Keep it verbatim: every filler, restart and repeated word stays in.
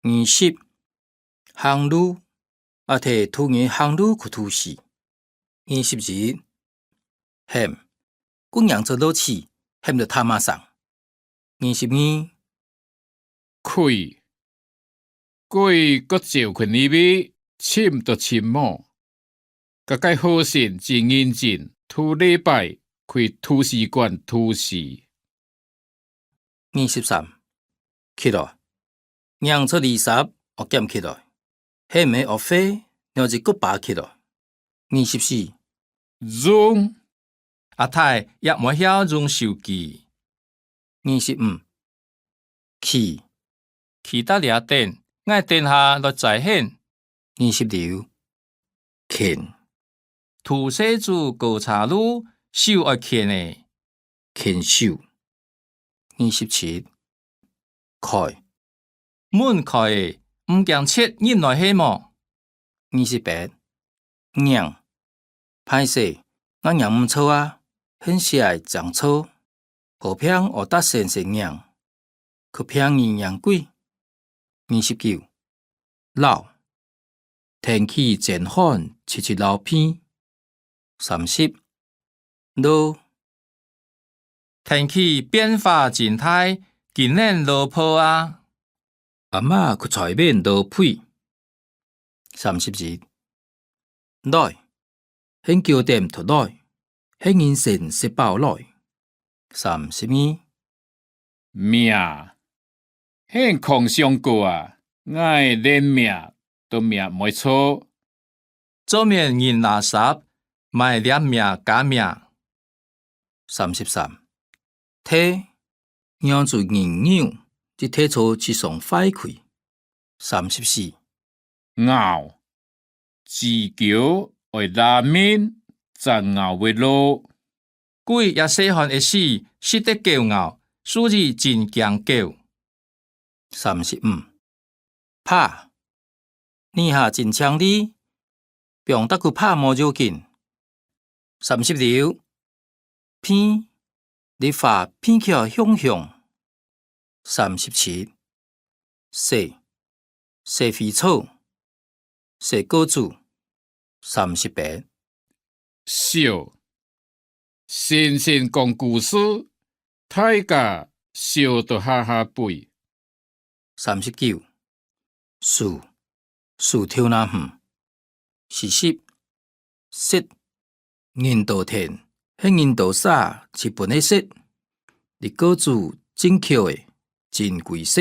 二十，行路，阿弟渡人行路去渡死。二十一，喊，姑娘做老鼠，喊到大嫲聲。二十二，跪，跪，過朝去你位，尋都尋無。該个好心真認真，渡禮拜，去圖書館渡死。二十三，起來，仰出二十，惡減起來，喊毋係惡歲，鳥子骨巴起來。二十四，用，阿弟也毋會曉用手機。二十五，去，去到這等，𠊎等下來載你。二十六，牽，渡細子過車路，手愛牽欸。牽手。二十七，開，門開欸，毋驚賊入來係無？二十八，䀴，歹勢，𠊎䀴毋著啊，係細仔正著。好病愛搭先生䀴，去病人䀴鬼。二十九，摎，天氣真寒，直直摎鼻。三十，落，天氣變化真大，緊等落暴啊！阿嬤去菜園摎肥。三十一，來，係狗恬佇來，係人先食飽來。三十二，覓，係空想過啊，𠊎連覓都覓毋著。做面人垃圾，賣連覓加覓。三十三，踢，仰子人扭，一踢著就爽壞去。三十四，咬，飼狗愛抐面，正咬會落。 鬼也細漢會死，食得狗咬，所以真驚狗。三十五，拍，這下真淨俐，放逐久拍無要緊。三十六，鼻，這花鼻起來香香。三十七，洗，洗水草，洗果子。三十八， 笑，先生講故事，大家笑到哈哈飛。三十九，梳，梳頭那遠。四十，食，人多𢯭，係人多儕，就分佢食。這果子真巧仔，真鬼色。